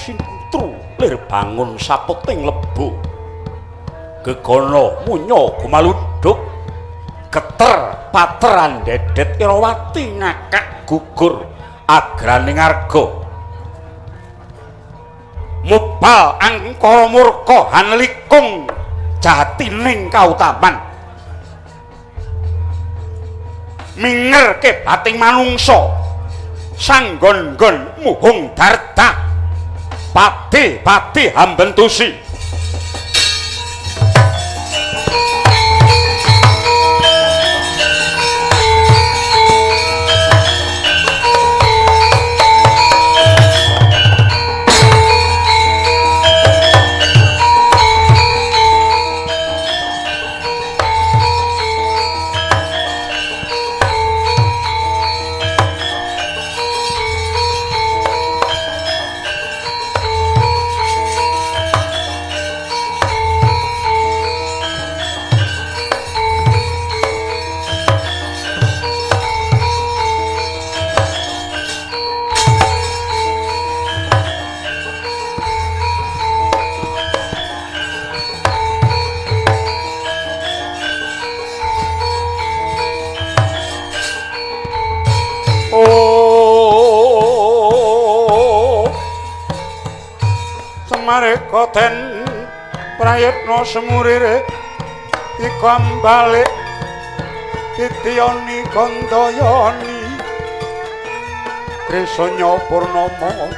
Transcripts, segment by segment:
Sintru lir bangun saputing lebu. Gegana munya gumaluduk geter pateran dedet Irawati ngakak gugur agraning arga. Mubal angkara murka hanlikung jatining kautaman. Minger kebating manungsa sanggon-nggon muhung darta pati-pati hambentusi. Koten prayitna semurire iku ambalik titiyani gandayani Trisanya Purnama.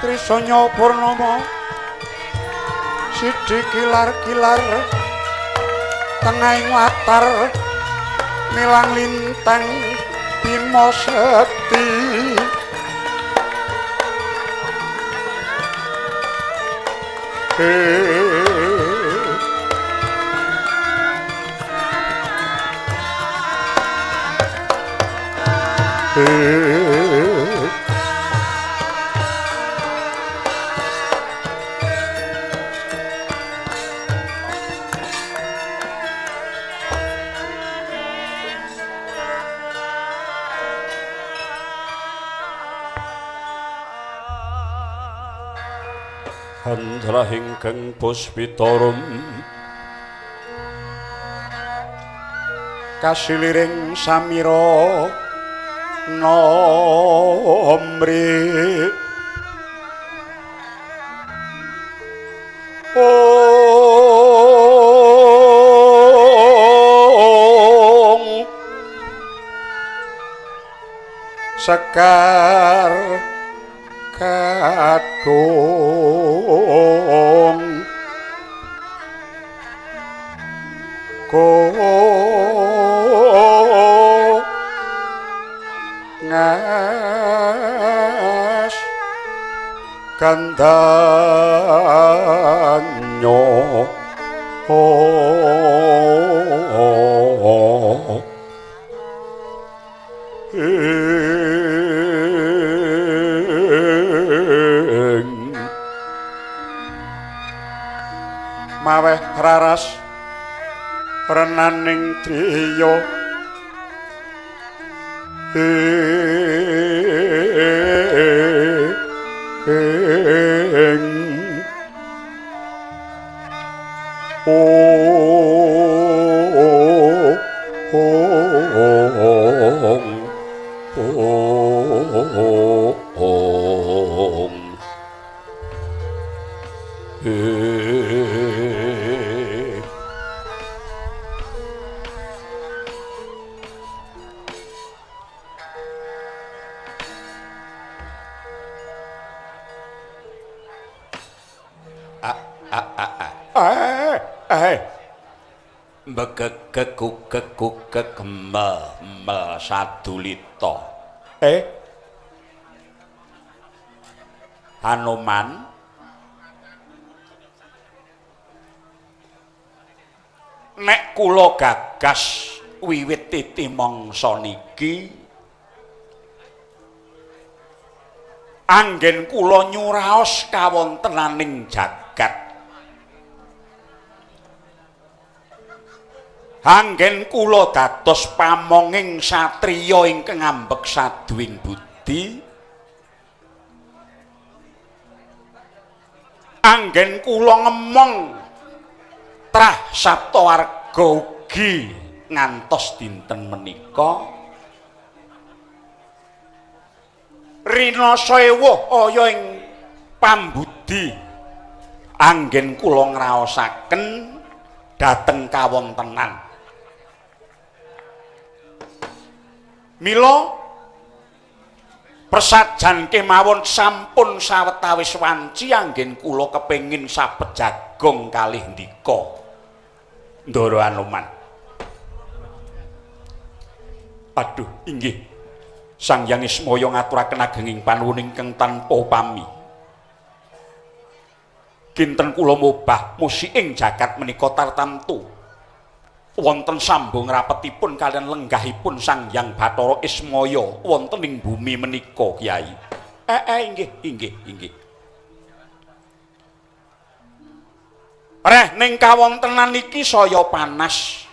Trisanya Purnama sidi kilar-kilar tengahing latar nilang lintang Bima Sekti. Andra ingkang puspitarum kasiliring samira nomri ong sekar kadung ko ngas kandanyo maweh raras renaning driya ing ong ong Begegegugegemel sadulita. Hanuman nek kula gagas wiwit titi mangsa niki Anggen kula nyuraos kawontenaning jagat. Anggen kula dados pamonging satriya ingkang ambek saduwing budi. Anggen kula ngemong trah saptawarga ugi ngantos dinten menika. Rinasa ewuh aya ing pambudi anggen kula ngraosaken dhateng kawontenan. Mila prasajan kemawon sampun sawetawis wanci anggen kula kepengin sapejagong kalih ndika. Ndara Anoman. Aduh, inggih. Sang Hyang Ismaya ngaturaken agenging panuwun ingkang tanpa upami. Kinten kula mobah musiking jagat menika tartamtu wonten sambung rapetipun kaliyan lenggahipun Sang Hyang Bathara Ismaya wonten ing bumi menika, Kyai. Inggih, inggih, inggih. Reh ning kawontenan iki saya panas.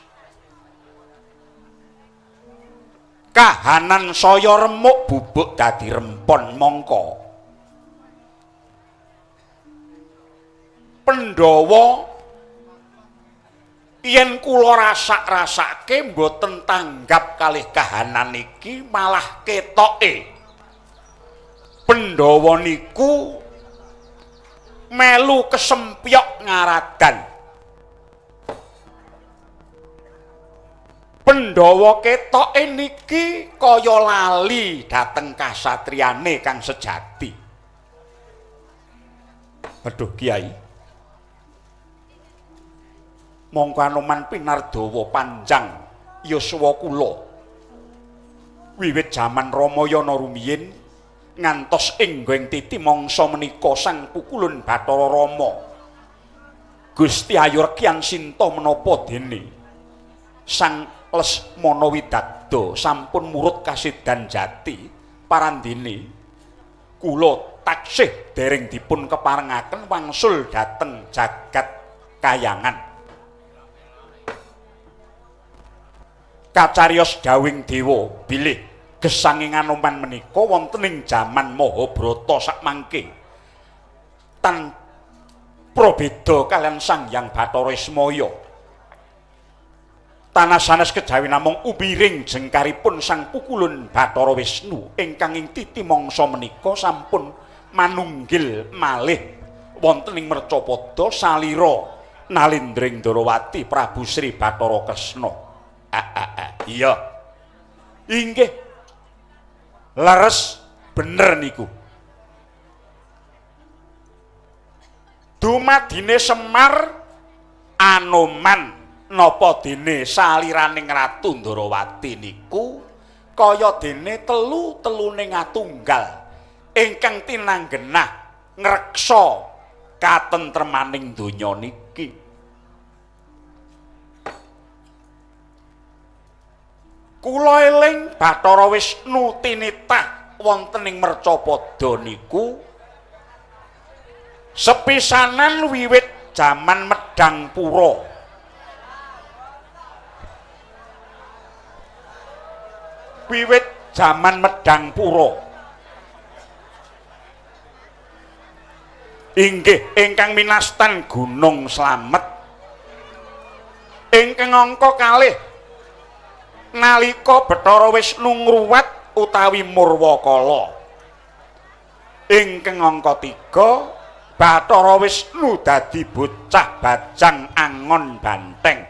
Kahanan saya remuk bubuk dadi rempon mongko. Pandhawa yen kula rasak-rasake mboten tanggap kalih kahanan iki malah ketoke. Pandhawa niku melu kesempyok ngaradan. Pandhawa ketoke niki kaya lali dhateng kasatriyane kang sejati. Aduh Kyai. Mongko Anoman pinardawa panjang yuswa kula. Wiwit jaman Ramayana rumiyin ngantos ing titi mangsa menika sang pukulun Bathara Rama. Gusti Ayu Rekyan Sinta menapa dene Sang Lesmana Widagda sampun murut kasidan jati parandene kula taksih dereng dipun keparengaken wangsul dhateng jagat kayangan. Kacariyos dawing dewa bilih gesanging Anoman menika wonten ing jaman Mahabharata sakmangke tan probeda kaliyan Sang Hyang Bathara Ismaya. Tanah sanes kejawi namung umiring jengkaripun Sang Pukulun Bathara Wisnu ingkang ing titi mangsa menika sampun manunggil malih wonten ing mercapada salira Nalindring Ndarawati Prabu Sri Bathara Kresna. Iya. Inggih. Leres bener niku. Dumadine Semar Anoman napa dene saliraning Ratu Ndarawati niku kaya dene telu-telune ngatunggal ingkang tinanggenah ngreksa katentremaning donya niki. Kula eling Bathara Wisnu tinitah wonten ing mercapada niku sepisanan wiwit jaman Medangpura. Wiwit jaman Medangpura inggih ingkang minastan Gunung Slamet ingkang angka kalih nalika Bathara Wisnu ngruwat utawi Murwakala. Ingkang angka 3 Bathara Wisnu dadi bocah bajang angon banteng.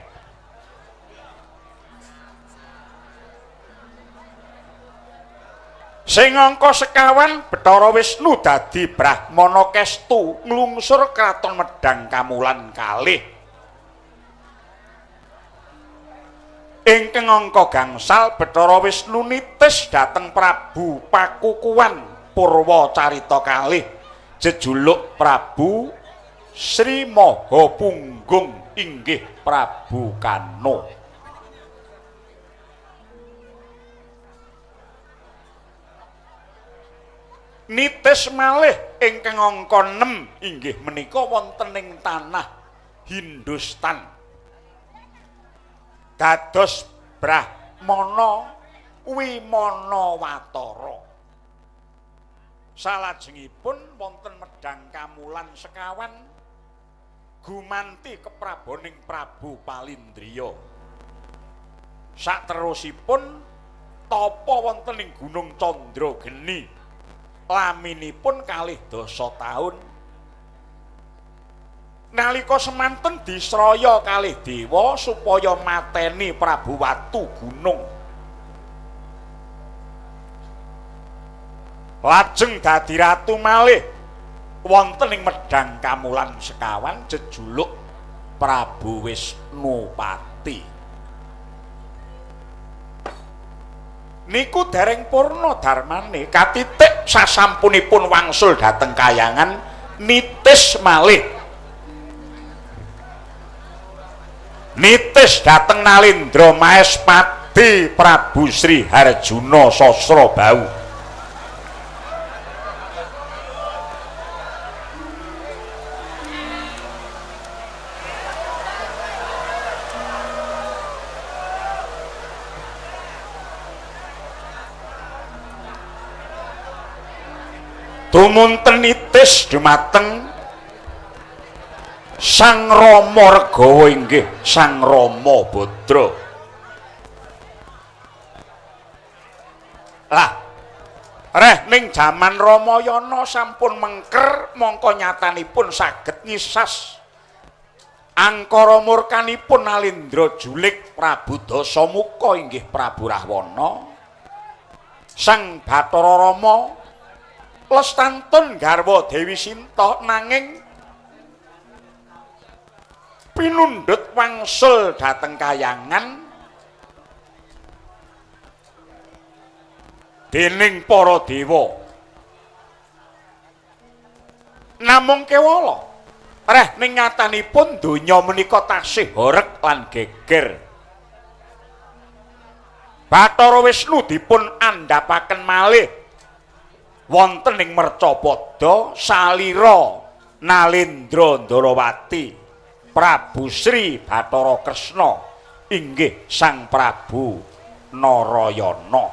Sing angka sekawan Bathara Wisnu dadi Brahmana Kestu nglungsur kraton Medang Kamulan kalih. Ingkang angka gangsal Bathara Wisnu nitis dhateng Prabu Pakukuwan Purwacarita kalih jejuluk Prabu Sri Maha Punggung inggih Prabu Kano. Nitis malih ingkang angka 6 inggih menika wonten ing tanah Hindustan. Dados Brahmana Wimana Watara. Salajengipun wonten Medhang Kamulan sekawan gumanti kepraboning Prabu Palindriya. Saterusipun tapa wonten ing Gunung Candrageni. Laminipun kalih dasa taun. Nalika semanten disraya kalih dewa supaya mateni Prabu Watu Gunung. Lajeng dadi ratu malih wonten ing Medhang Kamulan sekawan jejuluk Prabu Wisnupati. Niku dereng purna darmane, katitik sasampunipun wangsul dhateng kayangan nitis malih. Nitis dhateng Nalendra Maespati Prabu Sri Harjuna Sasrabahu. Tumunten nitis dumateng Sang Rama Regawa inggih Sang Rama Badra. Lah, reh ning jaman Ramayana sampun mengker mongko nyatanipun saged ngisas angkara murkanipun Nalendra julik Prabu Dasamuka inggih Prabu Rahwana. Sang Bathara Rama lestantun garwa Dewi Sinta nanging pinundhut wangsul dhateng kayangan dening para dewa. Namung kewala reh ning nyatanipun donya menika tasih horeg lan geger. Bathara Wisnu dipun andhapaken malih wonten ing Mercapada salira Nalendra Ndarawati Prabu Sri Bathara Kresna inggih Sang Prabu Narayana.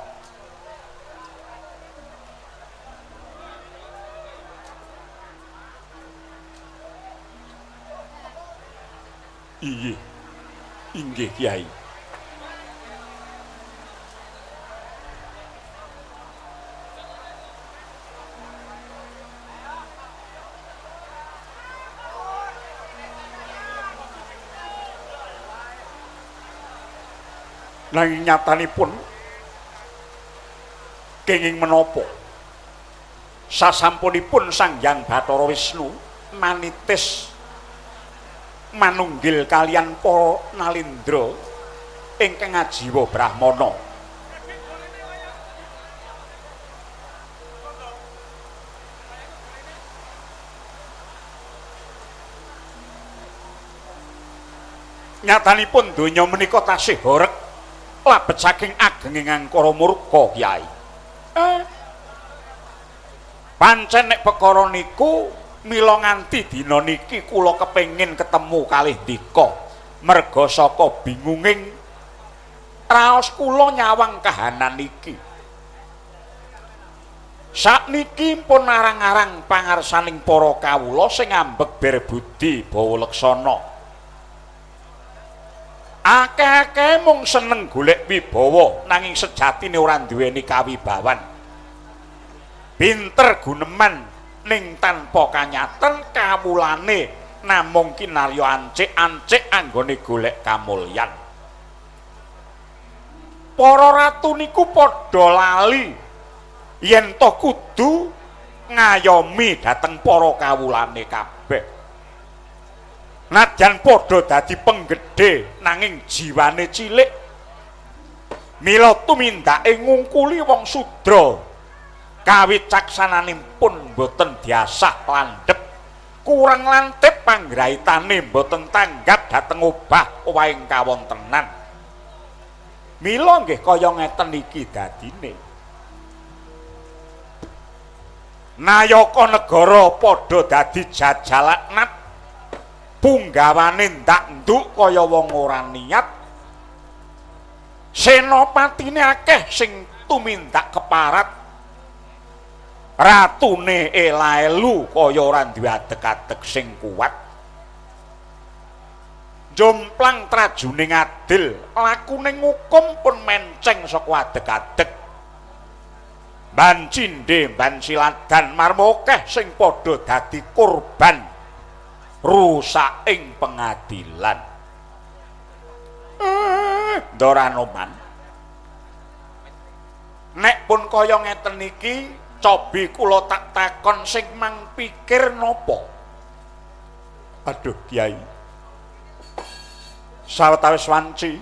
Inggih, inggih Kyai. Nanging nyatanipun kenging menapa sasampunipun Sang Hyang Bathara Wisnu manitis manunggil kalian para Nalendra ingkang ajiwa brahmana. Nyatanipun donya menika tasih horeg labet saking agenging angkara murka Kyai. Pancen nek perkara niku mila nganti dina niki kula kepengin ketemu kalih ndika. Merga saka bingunging raos kula nyawang kahanan niki. Sakniki pun arang-arang pangarsaning para kawula sing ambek ber budi bawa leksana. Akeh-akeh mung seneng golek wibawa nanging sejatine ora duweni kawibawan. Pinter guneman ning tanpa kanyatan kawulane namung kinarya ancik-ancik anggone golek kamulyan. Para ratu niku padha lali yen to kudu ngayomi dhateng para kawulane kabeh. Nadyan padha dadi penggedhe nanging jiwane cilik. Mila tumindake ngungkuli wong sudra kawicaksananipun boten diasah landhep, kurang lantip panggraitane boten tanggap dhateng obah owahing kawontenan. Mila nggih kaya ngeten iki dadine. Nayaka negara padha dadi jajalaknat, punggawane ndak nduk kaya wong ora niat. Senopatine akeh sing tumindak keparat, ratune ela-elu kaya ora duwe adeg-adeg sing kuat. Jomplang trajune ngadil, lakune ngukum pun menceng saka adeg-adeg. Ban cindhe, ban siladan marmokeh sing padha dadi korban rusaking pengadilan. Ndara Anoman, nek pun kaya ngeten iki, cobi kula tak takon sing mang pikir napa? Aduh Kyai, sawetawis wanci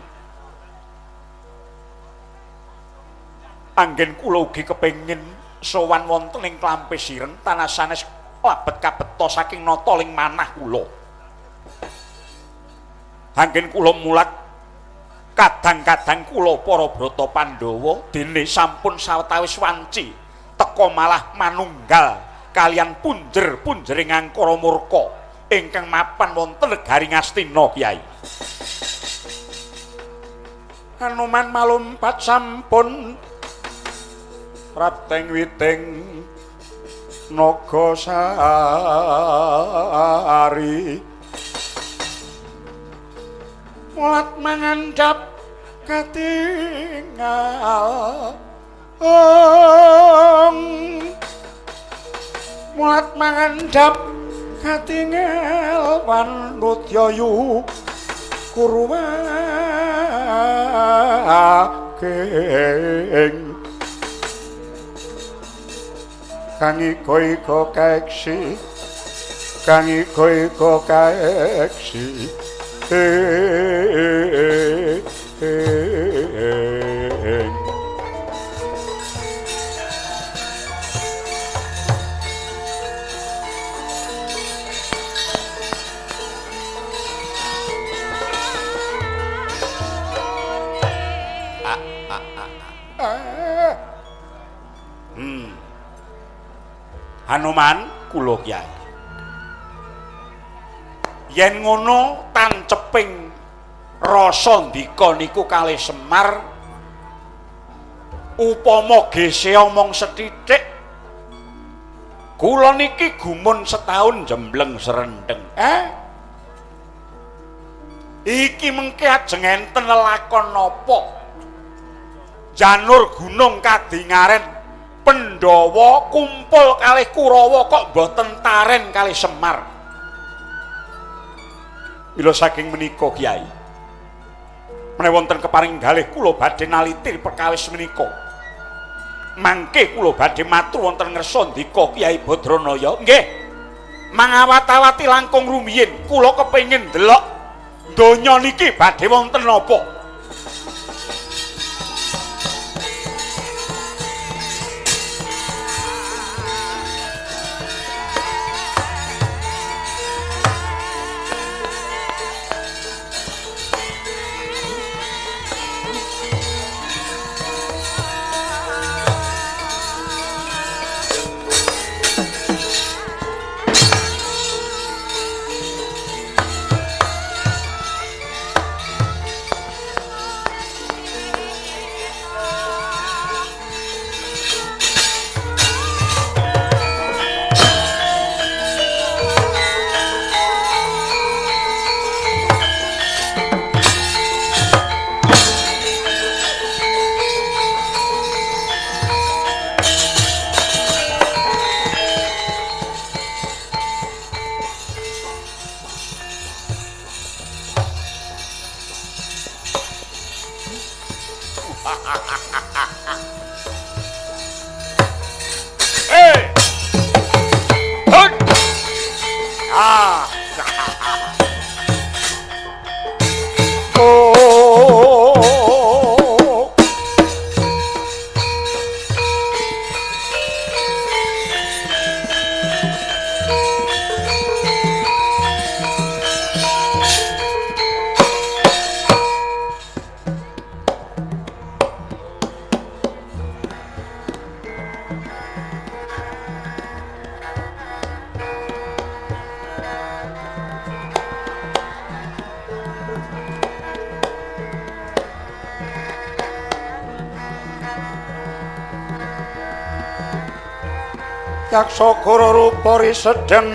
anggen kula ugi kepengin sowan wonten ing Klampis Ireng tanah sanes labet kabeta saking nata ling manah kula. Anggen kula mulat kadang-kadang kula para brata Pandhawa dene sampun sawetawis wanci teka malah manunggal kalian punjer-punjering angkara murka ingkang mapan wonten negari Ngastina Kyai. Hanuman malumpat sampun rapteng witing naga sari, mulat mangandhap katingal, mulat mangandhap katingal wanudyayu kuruwaking kang ika-ika kaeksi, kang ika-ika kaeksi. Hanuman kula Kyai, yen ngono tanceping rasa ndika niku kalih Semar, upama gese omong sethithik kula niki gumun setahun jembleng serendeng. Iki mengke ajeng enten lelakon napa? Janur gunung kadingaren Pandhawa kumpul kalih Kurawa kok mboten taren kalih Semar. Mila saking menika Kyai, menawi wonten keparing galih kula badhe naliti perkawis menika. Mangke kula badhe matur wonten ngersa ndika Kyai Badranaya. Nggih. Mangawat-awati langkung rumiyin kula kepengin ndelok donya niki badhe wonten napa. Yaksa Gara rupa risedeng.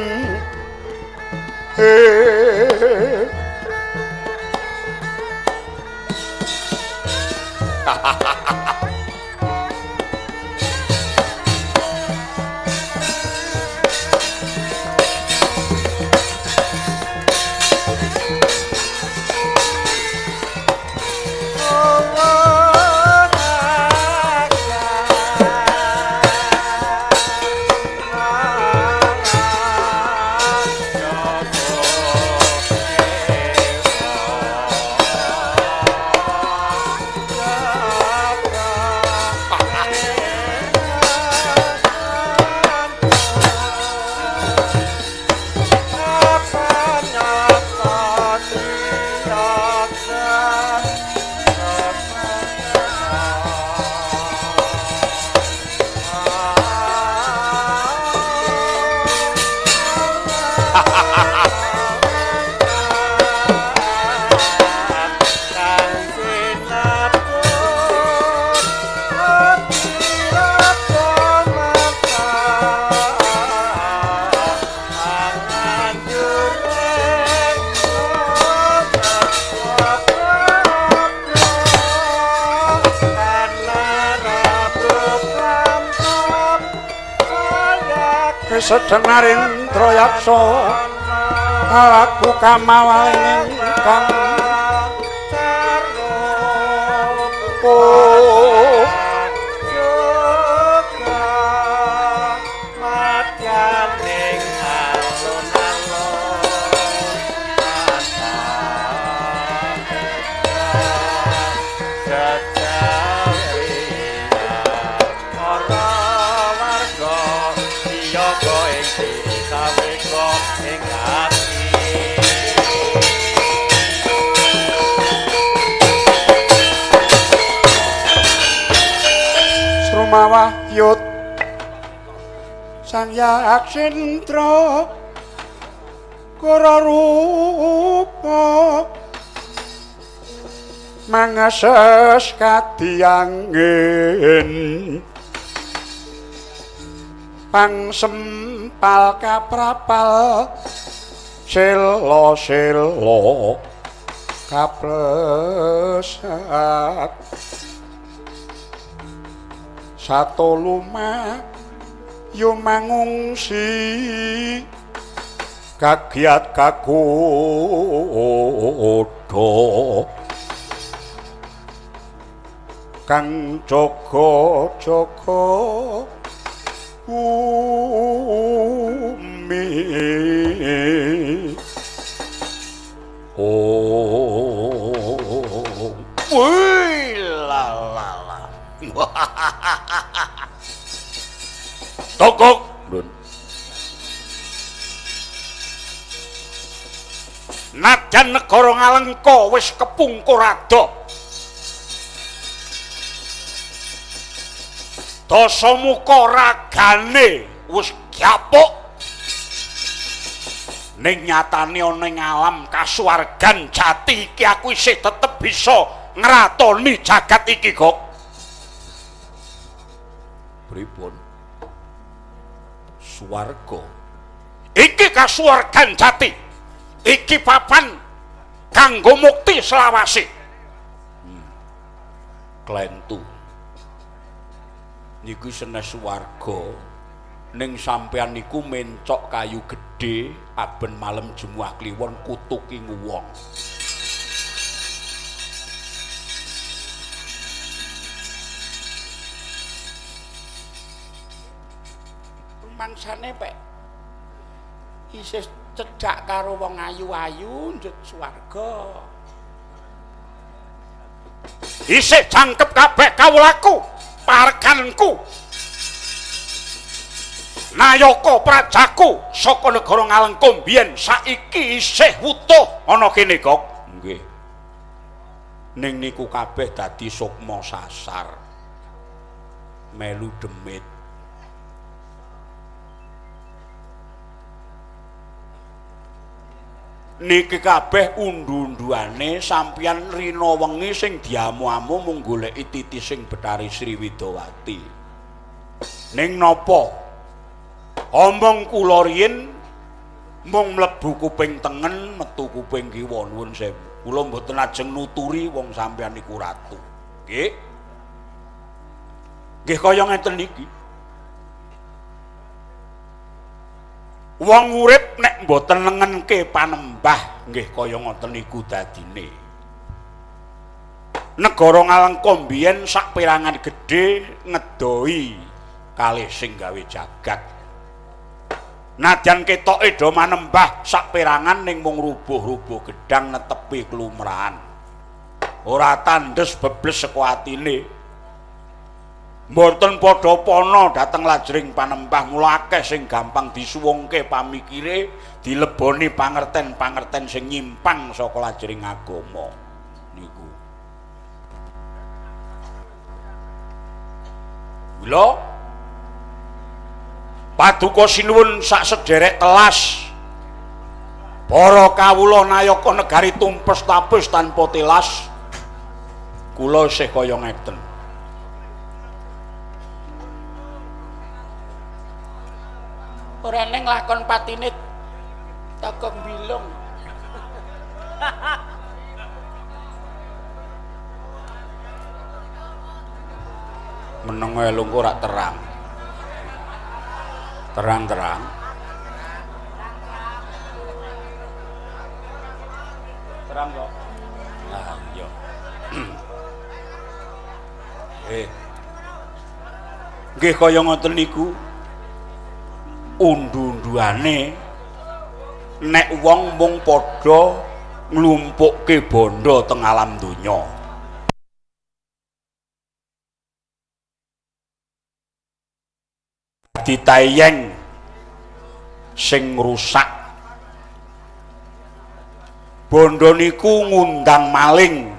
Sedeng Narendra Yaksa alaku kamawaling kang Mawahyut Sang Yaksendra Kara rupa mangases kadiyangin pangsempal kaprapal sela-sela kaplesat satoluma yo mangungsi kagiat kagodha kang jaga-jaga umi. Oh, wih la la la. Tokok Dun. Najan negara Ngalengka wis kepungkur adoh, Dasamuka ragane wis gyapuk, ning nyatane ana ing alam kasuwargan jati iki aku isih tetep bisa ngratoni jagat iki, Gok. Pripun? Swarga. Iki kasuwargan jati. Iki papan kanggo mukti selawase. Klentu. Niku senes swarga. Ning sampean niku mencok kayu gedhe aben malem Jemuah Kliwon kutuki wong. Mangsane pek isih cedhak karo wong ayu-ayu njut swarga. Isih jangkep kabeh kawulaku, pareganku. Nayaka prajaku saka negara Ngalengka mbiyen saiki isih wutuh ana kene, Gok. Nggih. Ning niku kabeh dadi sukma sasar. Melu demit. Niki kabeh undu-unduane sampeyan rina wengi sing diamu-amu mung goleki titi sing Bathari Sri Widawati. Ning napa Omong kula riyin mung mlebu kuping tengen metu kuping kiwa, nuwun sewu. Kula mboten ajeng nuturi wong sampeyan niku ratu. Nggih. Nggih kaya ngeten iki. Wong urip nek mboten nengenke panembah nggih kaya ngoten niku dadine. Negara Ngalengka mbiyen saperangan gedhe ngedoi kalih sing gawe jagat. Nadyan ketoke do manembah saperangan ning mung rubuh-rubuh gedang netepi klumrahan. Ora tandes bebles saka atine. Mboten padha pana dhateng lajring panembah, mula akeh sing gampang disuwungke pamikire, dileboni pangerten-pangerten sing nyimpang saka lajring agama niku. Mila paduka sinuwun sak sederek telas para kawula nayaka negari tumpes tapis tanpa telas, kula isih kaya ngeten. Ora neng lakon patine Togong Bilung. Meneng ae lungguh ora terang. Terang-terang. Terang kok. Ah iya. Nggih kaya ngoten niku. Undu-unduane nek wong mung padha nglumpukke bondo teng alam donya. Ditayeng sing ngrusak. Bondo niku ngundang maling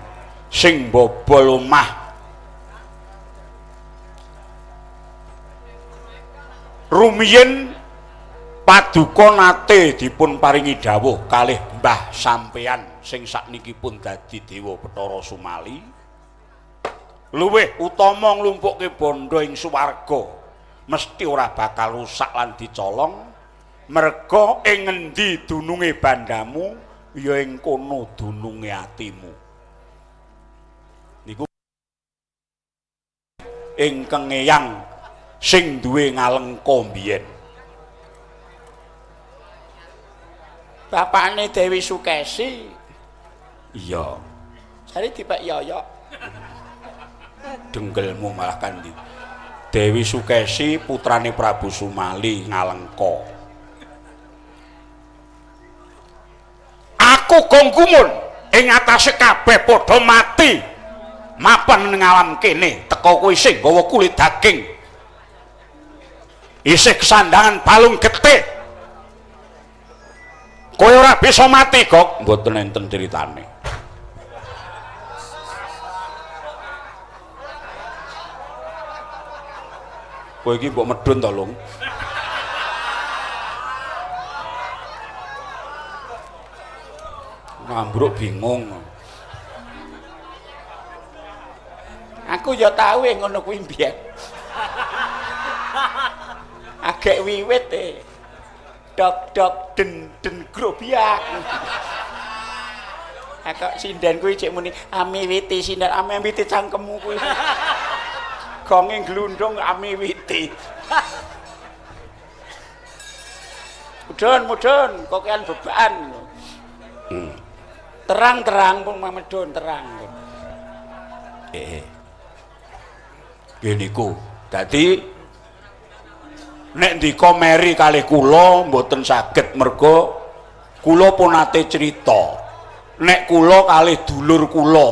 sing mbobol omah. Rumiyin paduka nate dipun paringi dawuh kalih mbah sampeyan sing sakniki pun dadi Dewa Bathara Sumali. Luwih utama nglumpukke bondo ing swarga mesti ora bakal rusak lan dicolong, merga ing ngendi dununge bandamu ya ing kono dununge atimu. Niku ingkang eyang sing duwe Ngalengka mbiyen. Bapakne Dewi Sukesi. Iya. Jare dipek yoyok. Denggelmu malah kandi. Dewi Sukesi putrane Prabu Sumali Ngalengka. Aku gong gumun ing atase kabeh padha mati. Mapan ning alam kene teko kowe isih nggawa kulit daging. Isih kesandangan balung getih. Kowe ora bisa mati, Gok. Mboten enten critane. Kowe iki mbok medhun to, Lung? Ngambruk bingung. Aku ya tau ngono kuwi mbiyen. Agek wiwit e. Dok dok den den grobiak. Akok sinden kuwi cek muni amiwiti sinden amiwiti cangkemmu kuwi. Gonge glundung amiwiti. Mudhun mudhun kokean beban. Terang-terang pun medhun terang. Nggih niku. Dadi nek ndika meri kalih kula mboten saged merga kula pun nate crita. Nek kula kalih dulur kula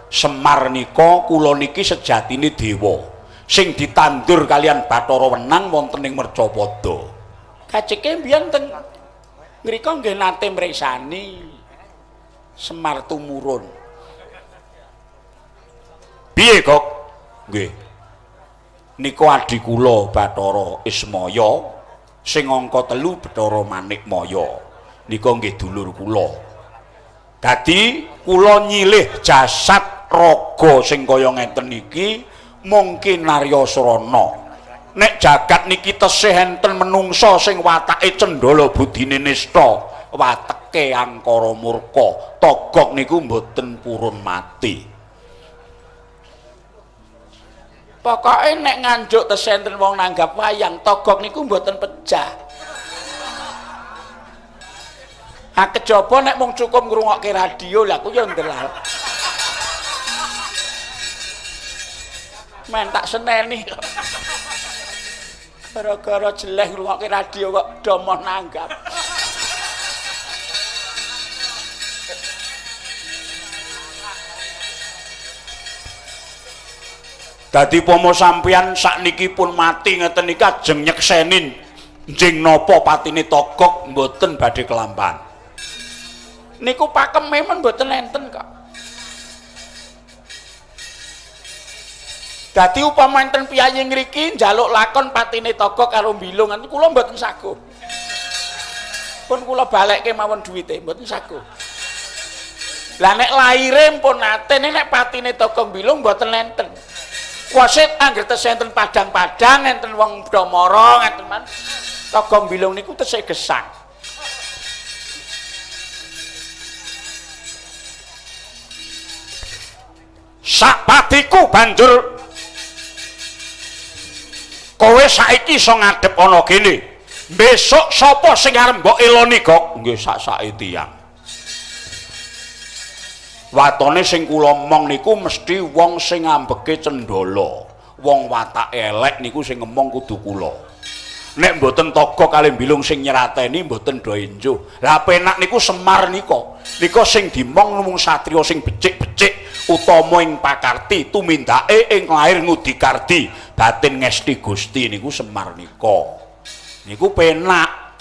Semar nika kula niki sejatine dewa sing ditandur kalian Bathara Wenang wonten ing Mercapada. Kaceke mbiyen teng ngrika nggih nate mriksani Semar tumurun. Piye, Gok? Nggih. Nika adhi kula Bathara Ismaya sing angka 3 Bathara Manikmaya. Nika nggih dulur kula. Dadi kula nyilih jasad raga sing kaya ngeten iki mung kinarya srana. Nek jagat niki tesih enten menungsa sing watake cendhala budine nista, wateke angkara murka, Togok niku mboten purun mati. Pokoke nek Nganjuk tesih enten wong nanggap wayang, Togok niku mboten pejah. Ah kejaba nek mung cukup ngrungokke radio lha aku ya ndelal. Men tak seneni kok. Gara-gara jeleh ngrungokke radio kok do moh nanggap. Dadi pomo sampeyan sakniki pun mati ngeten iki ajeng nyekseni njing napa patine Togok mboten badhe kelampan. Niku pakeme men mboten enten kok. Dadi upama enten piyayi ngriki njaluk lakon patine Togok karo Bilung kula mboten saguh. Pun kula balekke mawon duwite, mboten saguh. Lah nek laire pun nate nek patine Togok Bilung mboten enten. Wasit angger tesih enten padang-padang enten wong do mara ngeten man. Togok Bilung niku tesih gesang. Sak patiku banjur kowe saiki iso ngadhep ana kene. Besok sapa sing arep mbok eloni, Gok? Nggih sak-sake tiyang. Watone sing kula omong niku mesti wong sing ambeke cendhala. Wong watake elek niku sing ngemong kudu kula. Nek mboten Togok kalih Bilung sing nyrateni mboten do enjuh. Lah penak niku Semar nika. Nika sing dimong mung satriya sing becik-becik utama ing pakarti tumindake ing lair ngudikardi batin ngesti Gusti niku Semar nika. Niku penak.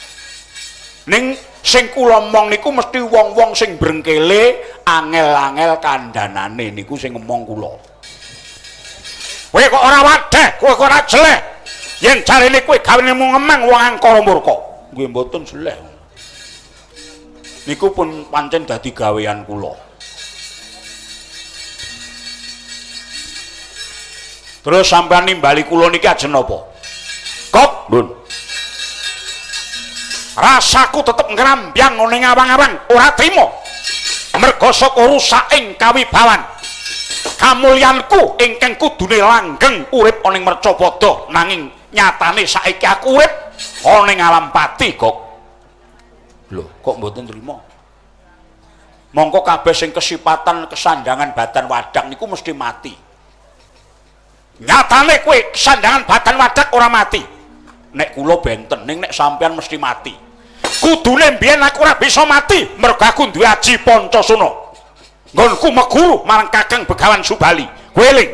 Ning sing kula omong niku mesti wong-wong sing brengkele angel-angel kandhanane niku sing ngomong kula. Kowe kok ora wadeh, kowe kok ora jeleh. Yen jarene kowe gawene mung ngemang wong angkara murka. Nggih mboten jeleh. Niku pun pancen dadi gawean kula. Terus sampean nimbali kula niki ajeng napa? Kok, Ndun. Rasaku tetep ngrambyang ning awang-awang, ora trima. Merga saka rusaking kawibawan. Kamulyanku ingkang kudune langgeng urip ana ing Mercapada, nanging nyatane saiki aku urip ana ing alam pati, Gok. Lho, kok mboten trima? Mongko kabeh sing kesipatan kesandangan badan wadak niku mesti mati. Nyatane kowe kesandangan badan wadak ora mati. Nek kula benten, ning nek sampean mesti mati. Kudune mbiyen aku ora bisa mati mergo aku duwe aji Pancasona. Nggonku meguru marang Kakang Begawan Subali. Kowe eling.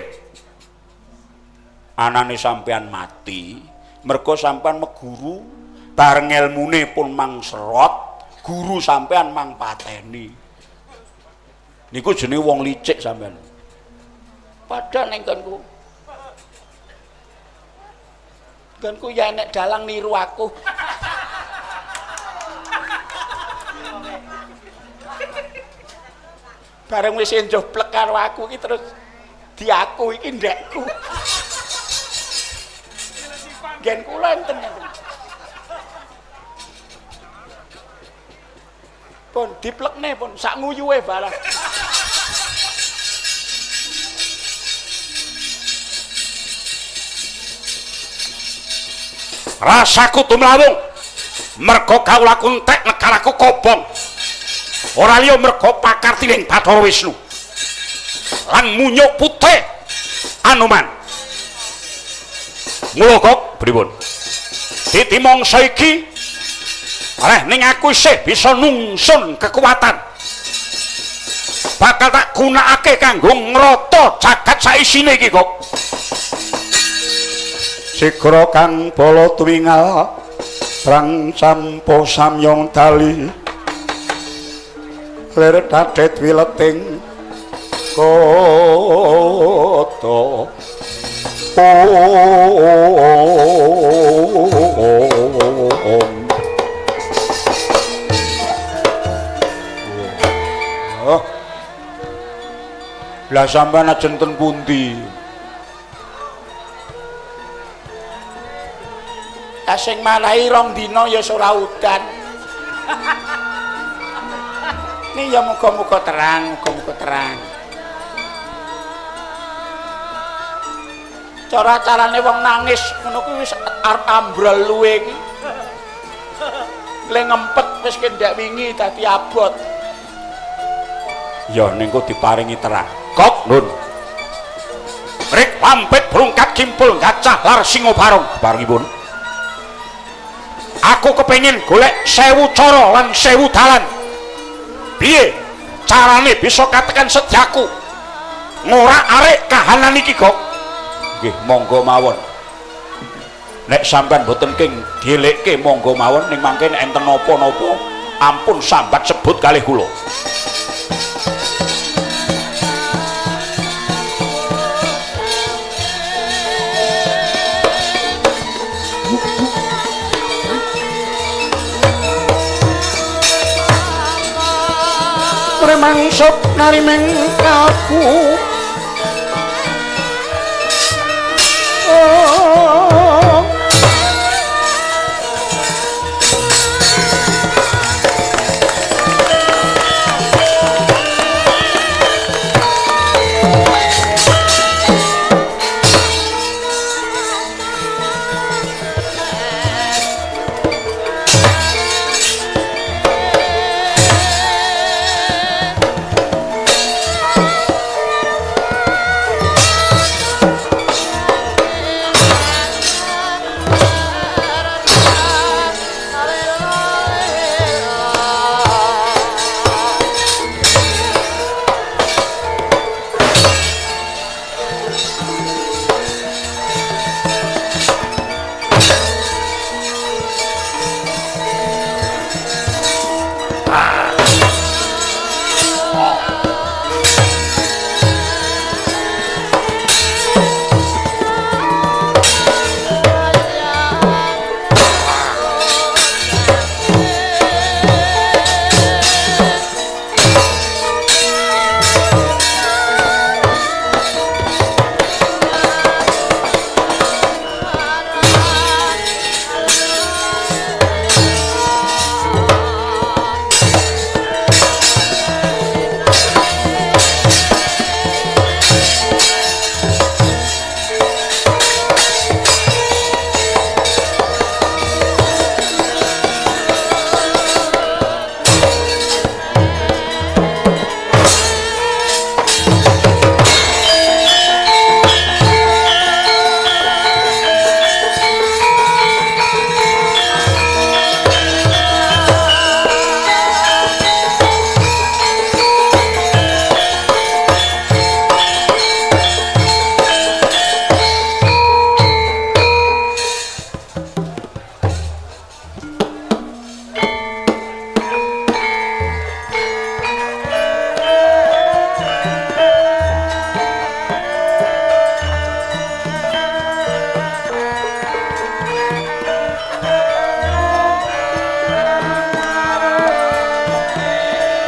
Anane sampean mati mergo sampean meguru bareng elmune pun mang serot, guru sampean mang pateni. Niku jenenge wong licik sampean. Padha ning nggonku. Nggonku ya enek dalang niru aku. Bareng wis enjoh plek karo aku iki terus diaku iki ndekku. Nggen kula enten. Pun diplekne pun sak nguyuhe barang. Rasaku tumlawung merga kawulaku entek negaraku kobong. Ora liya merga pakartining Bathara Wisnu lan munyuk putih Anoman. Mula kok pripun? Titi mangsa iki reh ning aku isih bisa nungsun kekuatan. Bakal tak gunakake kanggo ngrata jagat saisine iki kok. Sigra kang bala twingal prang sampo samyong dali lir dadet wileting kota. Oh. Lah sampean ajeng ten pundi? Lah sing marahi rong dina ya ora udan. Nih ya muga-muga terang, muga-muga terang. Cara-carane wong nangis ngono kuwi wis arep ambrol luwe iki. Le ngempet wis kendhek wingi dadi abot. Ya ning kok diparingi terang. Kok nun. Mrik pampit brungkat kimpul gacah lar singo barong barengipun. Aku kepengin golek 1000 cara lan 1000 dalan. Piye carane bisa katekan setyaku ngorak-arik kahanan iki, Gok? Nggih, monggo mawon. Nek sampean mboten king dielekke monggo mawon, ning mangke nek enten napa-napa ampun sambat sebut kalih kula. Mangsuk narimeng kaku oh.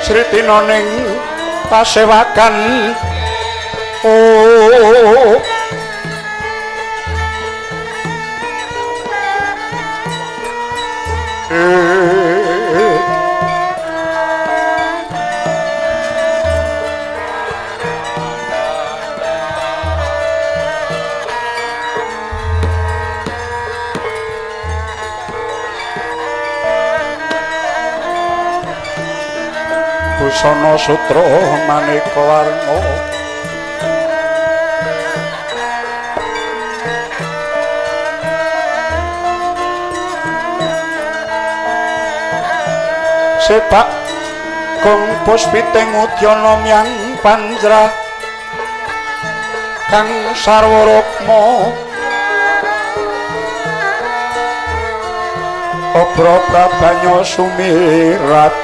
Sritina ning pasewakan oh. Busana sutra maneka warna sepak gong puspiting udyana myang panjra kang sarwa rukma obra prabanya sumirat.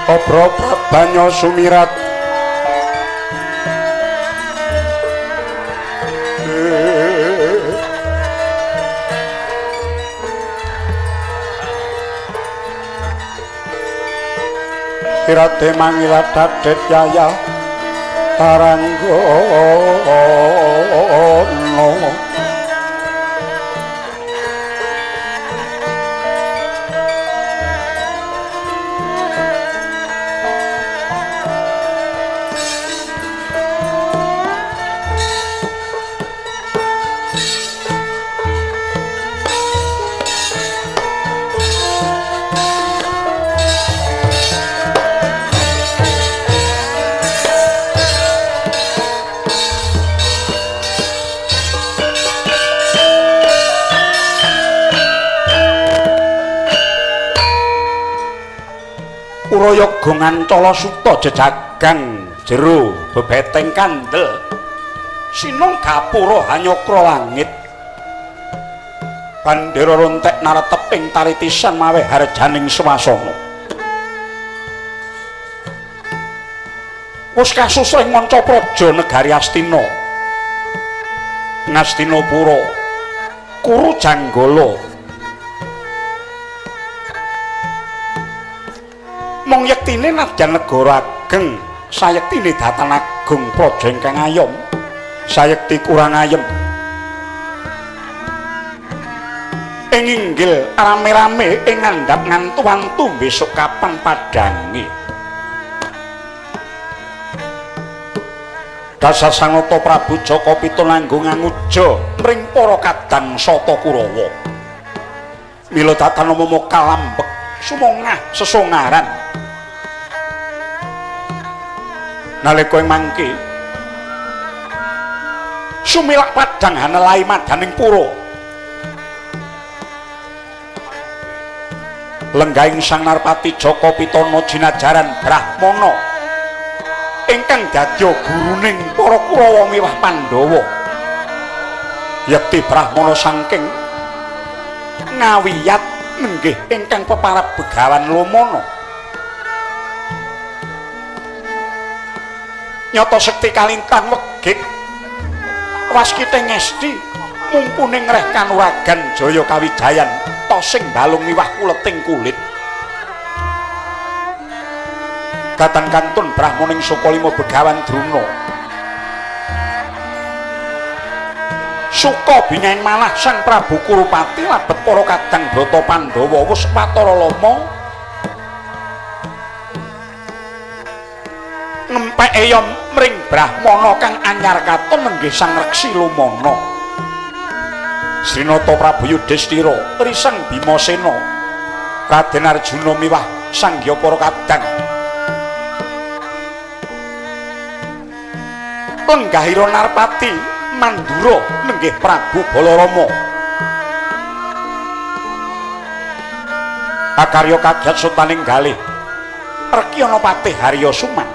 Obro banyo sumirat Kirate mangilat dadet yaya taranggono. Urayaga ngancala suta jejagang jero bebeteng kandel sinung gapura hanyokra langit bandera rontek naretep ing taritisan maweh harjaning swasana wis kasusrih manca praja negari Astina Ngastinapura Kuru Janggala. Mung yektine nadyan negara ageng sayektine datan agung praja ingkang ayom sayekti kurang ayem ing inggil rame-rame ing ngandhap ngantu-antu besok kapan padange. Dasar Sanata Prabu Jaka Pitulanggung anguja mring para kadang Sata Kurawa mila datan momo kalambek sumongah sesongaran nalika ing mangke sumilak padang hanelai madaning pura lenggahing Sang Narpati Jaka Pitana jinajaran Brahmana ingkang dadya guruning para Kurawa miwah Pandhawa yekti Brahmana saking Ngawiyat nenggih ingkang peparab Begawan Lomana nyata sekti kalintang wegik waskite ngesti mumpune ngreh kanuragan jaya kawijayan tosing balung miwah kuleting kulit datan kantun brahmaning Sukalima Begawan Druna suka bingahing malah Sang Prabu Kurupati labet para kadang brata Pandhawa wis watara lama ngempek eyom mring brahmana kang anyar katon nenggih Sang Reksi Lumana Srinata Prabu Yudhistira Risang Bimasena Raden Arjuna miwah sangya para kadang lenggahira Narpati Mandura nenggih Prabu Balarama akarya kadyat sutaning galih Rekyana Patih Harya Suman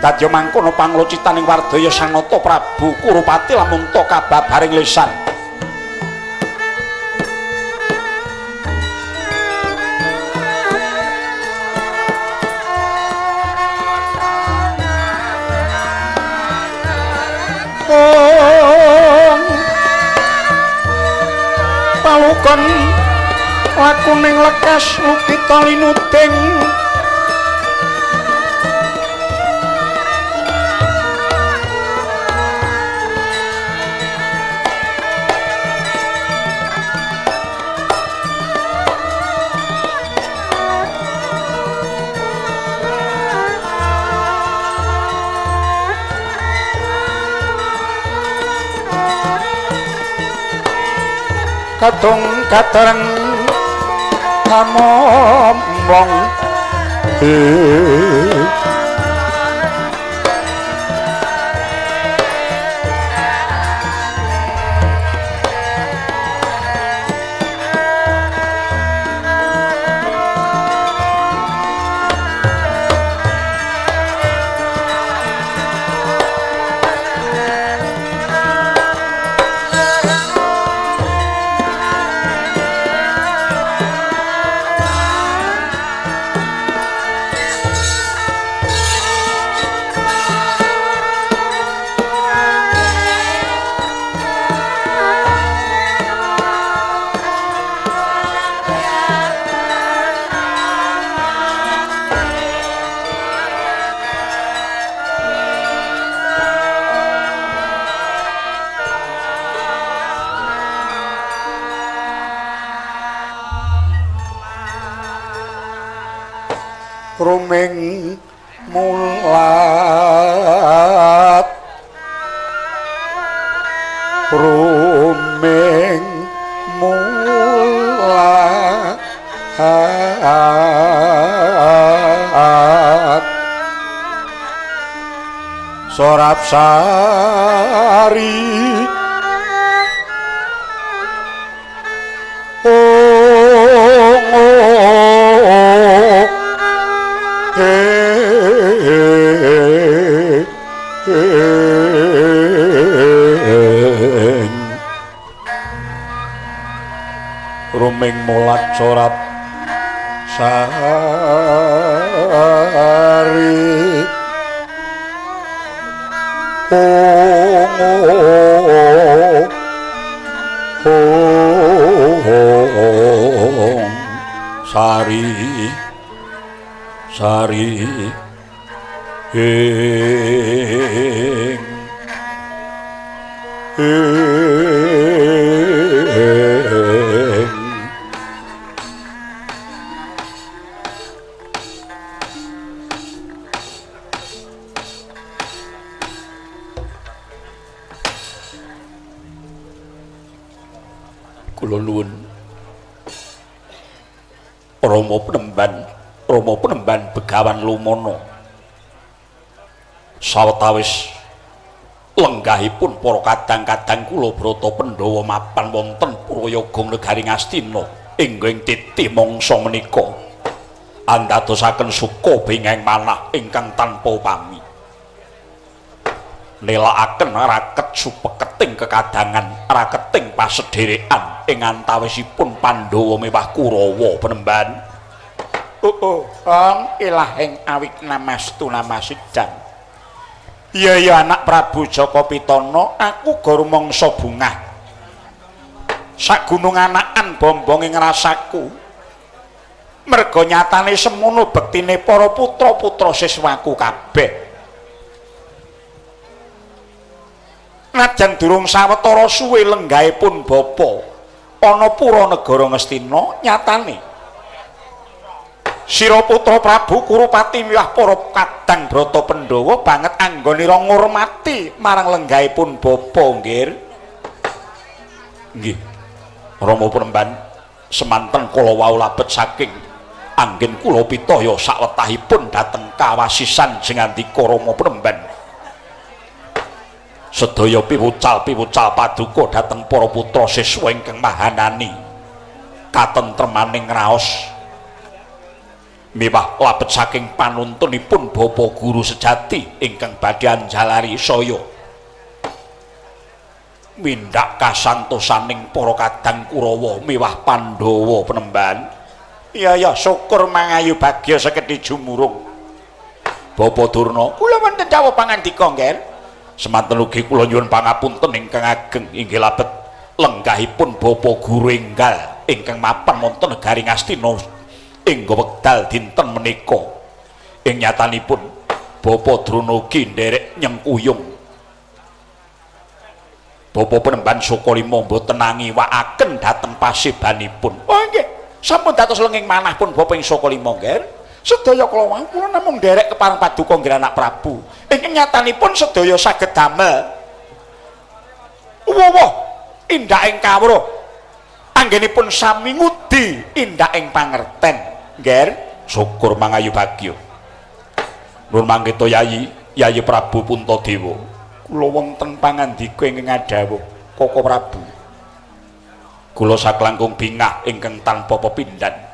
dadya mangkono panglocitaning wardaya Sanata Prabu Kurupati lamun ta kababaring lesan. Palukon lakuning lekas lukita linuding kadung katereng kamomong. Ruming mulat, ruming mulat, sorap sari ruming mulat sorap sari sari sari ing kula nuwun Rama Penemban, Rama Penemban Begawan Lumana. Sawetawis lenggahipun para kadang-kadang kula Brata Pandhawa mapan wonten Purwayoga negari Ngastina ing titi mangsa menika andadosaken suka bingeng manah ingkang tanpa upami. Nelakaken raket supeketing kekadangan, raketing pasedherekan ing antawisipun Pandhawa mewah Kurawa Penemban. Oh, oh, ilahing awik namastu namasidang. Iya ya anak Prabu Jaka Pitana, aku ga rumangsa bungah. Sagunung anakan bombonge ngrasaku. Merga nyatane semono bektine para putra-putra siswaku kabeh. Najan durung sawetara suwe lenggahipun bapa ana pura negara Ngastina, nyatane sira putra Prabu Kurupati miwah para kadang Brata Pandhawa banget anggonira ngurmati marang lenggahipun bapa nggih. Nggih Rama Penemban, semanten kala wau labet saking anggen kula pitaya sawetahipun dhateng kawasisan sing ngandika Rama Penemban. Sedaya piwucal-piwucal paduka dhateng para putra siswa ingkang mahanani katentremaning raos miwah labet saking panuntunipun Bapa Guru sejati ingkang badhe anjalari saya mindhak kasantosaning para kadang Kurawa miwah Pandhawa Penemban. Iya ya, syukur mangayu bagya sekedhi jumurung. Bapa Durna, kula wonten dawuh pangandika nggih. Semanten ugi kula nyuwun pangapunten ingkang ageng inggih labet lenggahipun Bapa Guru enggal ingkang mapan wonten negari Ngastina ing wekdal dinten menika. Ing nyatanipun Bapa Drona ugi nderek nyengkuyung Bapa Penemban Sukalima mboten angiwakaken dhateng pasebanipun. Oh nggih, sampun dados lenging manah pun Bapa ing Sukalima nggih. Sedaya kula wau kula namung nderek kepareng paduka nggih anak Prabu. Ing nyatanipun sedaya saged damel. Wuwuh indaking kawruh anggenipun sami ngudi indaking pangerten. Nggih, syukur mangayu bagya. Nur mangketa Yayi, Yayi Prabu Puntadewa. Kula wonten pangandika ingkang ngadhawuh Koko Prabu. Kula saklangkung bingah ingkang tanpa pepindhan.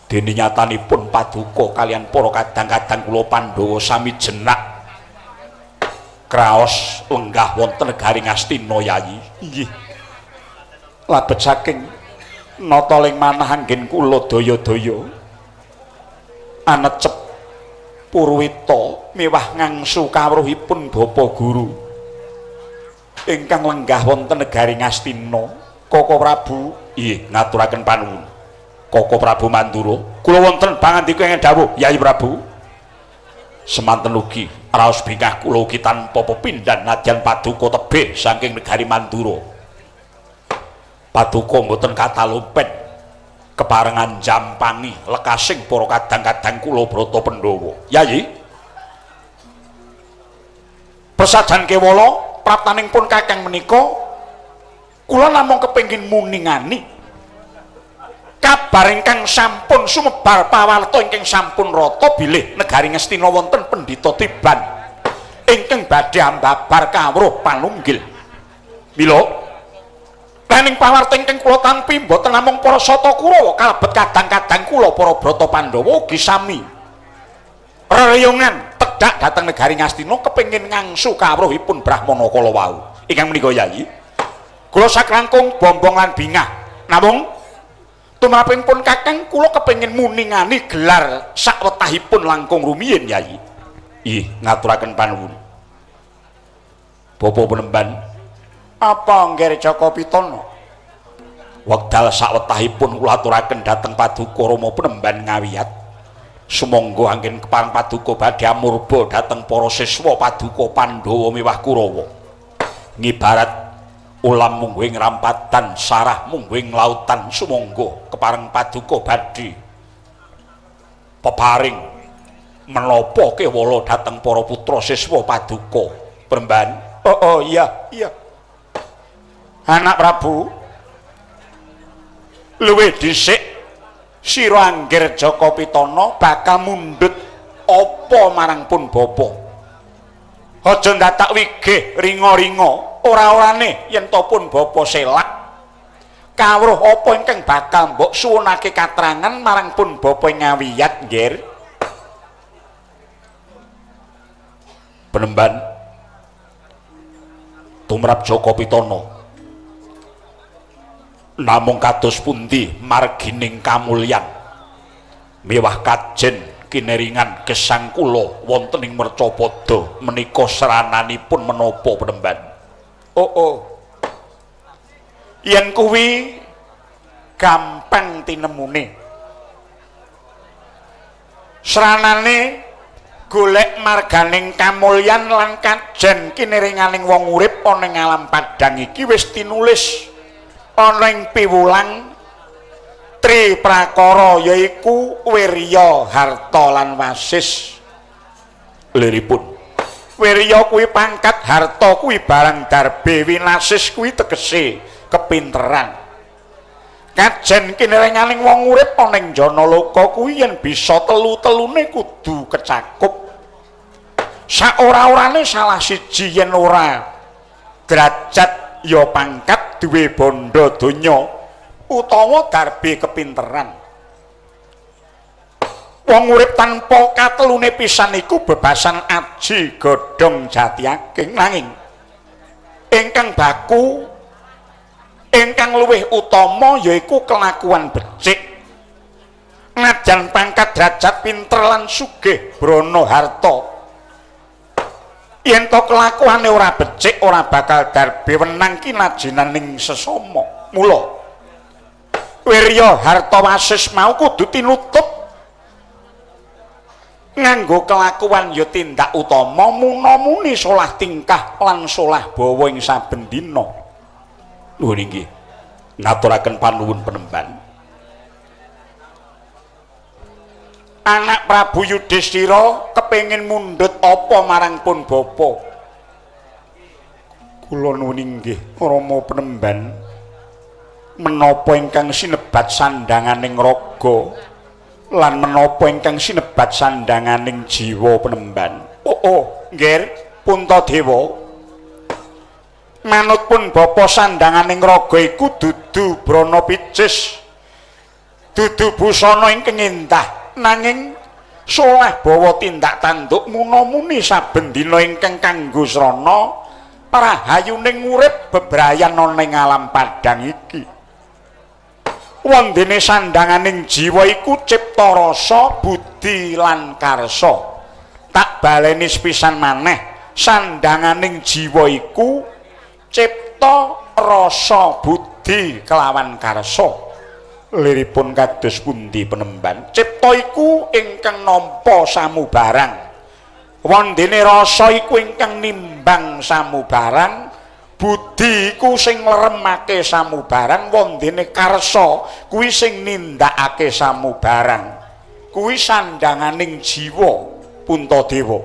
Dene nyatanipun paduka kalian para kadang-kadang kula Pandhawa sami jenak kraos lenggah wonten negari Ngastina Yayi. Inggih. Labet saking nata ling manah anggen kula daya-daya anecep purwita miwah ngangsu kawruhipun Bapa Guru ingkang lenggah wonten negari Ngastina. Koko Prabu, inggih ngaturaken panuwun. Koko Prabu Mandura, kula wonten pangandika ingkang dawuh Yayi Prabu. Semanten ugi raos bingah kula ugi tanpa pepindhan nadyan paduka tebih saking negari Mandura. Paduka mboten katalumpen Keparengan jampangi lekasing para kadang-kadang kula Brata Pandhawa. Yayi. Prasajan kewala praptaning pun Kakang menika kula namung kepengin muningani kabar ingkang sampun sumebar pawarta ingkang sampun rata bilih negari Ngastina wonten pendhita tiban ingkang badhe ambabar kawruh panunggil. Mila laning pawarta ingkang kula tampi mboten namung para Sata Kurawa kalebet kadang-kadang kula para Brata Pandhawa ugi sami rereyongan tedhak dhateng negari Ngastina kepengin ngangsu kawruhipun Brahmana kala wau. Ingkang menika Yayi, kula saklangkung bombong lan bingah. Namung tumrapipun Kakang kula kepengin muningani gelar sakwetahipun langkung rumiyin Yayi. Ih, ngaturaken panuwun. Bapak Penemban, apa ngger Jaka Pitana? Wekdal sakwetahipun kula aturaken dhateng Paduka Rama Penemban Ngawiyat. Sumangga anggen kepareng Paduka badhe amurba dhateng para siswa Paduka Pandhawa miwah Kurawa. Ngibarat ulam mungguing rampatan, sarah mungguing lautan, sumangga kepareng Paduka badhe peparing menapa kewala dhateng para putra siswa Paduka Penemban. Oh, oh iya, iya. Anak Prabu, luwih dhisik sira Angger Jaka Pitana bakal mundhut apa marang pun bapa. Aja ndatak wigih ringa-ringa, ora-orane yen to pun bapa selak. Kawruh apa ingkang bakal mbok suwunake katrangan marang pun bapa Ngawiyat, Ngger? Penemban, tumrap Jaka Pitana namung kados pundi margining kamulyan miwah kajen kineringan gesang kula wonten ing Mercapada menika srananipun menapa Penemban? Oh, oh. Yen kuwi gampang tinemune. Sranane golek marganing kamulyan lan kajen kineringaning wong urip ana ing alam padhang iki wis tinulis ana ing piwulang tri prakara, yaiku wirya, harta lan wasis. Liripun wirya kuwi pangkat, harta kuwi barang darbe, winasis kuwi tegese kepinteran. Kajen kinerenganing wong urip ana ing jana loka kuwi yen bisa telu-telune kudu kecakup. Saora-orane salah siji yen ora derajat ya pangkat, duwe bondo donya utawa darbe kepinteran. Wong urip tanpa katelune pisan iku bebasan aji godhong jati ageng. Nanging ingkang baku ingkang luwih utama yaiku kelakuan becik. Najan pangkat derajat pinter lan sugih brana harta, yen to kelakuane ora becik ora bakal darbe wenang kinajinaning sesama. Mula wirya harta wasis mau kudu tinutup nganggo kelakuan ya tindak utama muna-muni solah tingkah lan solah bawa ing saben dina. Nuwun inggih ngaturaken panuwun Penemban. Anak Prabu Yudhistira kepengin mundhut apa marang pun bapa? Kula nuwun inggih Rama Penemban, menapa ingkang sinebat sandhanganing raga lan menapa ingkang sinebat sandhanganing jiwa Penemban? Oh, oh, nggih, Puntadewa. Manut pun bapa sandhanganing raga iku dudu brana picis, dudu busana ingkang endah, nanging solah bawa tindak tanduk muna-muni saben dina ingkang kanggo srana prahayuning urip bebrayan ana ing alam padhang iki. Wondene sandhanganing jiwa iku cipta rasa, budi lan karsa. Tak baleni sepisan maneh, sandhanganing jiwa iku cipta rasa, budi kelawan karsa. Liripun kados pundi Penemban? Cipta iku ingkang nampa samubarang, wondene rasa iku ingkang nimbang samubarang, Budi iku sing ngleremake samubarang, wondene karsa kuwi sing nindakake samubarang. Kuwi sandhanganing jiwa Puntadewa.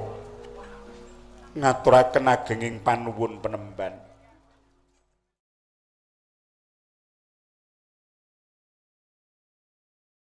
Ngaturaken agenging panuwun penemban.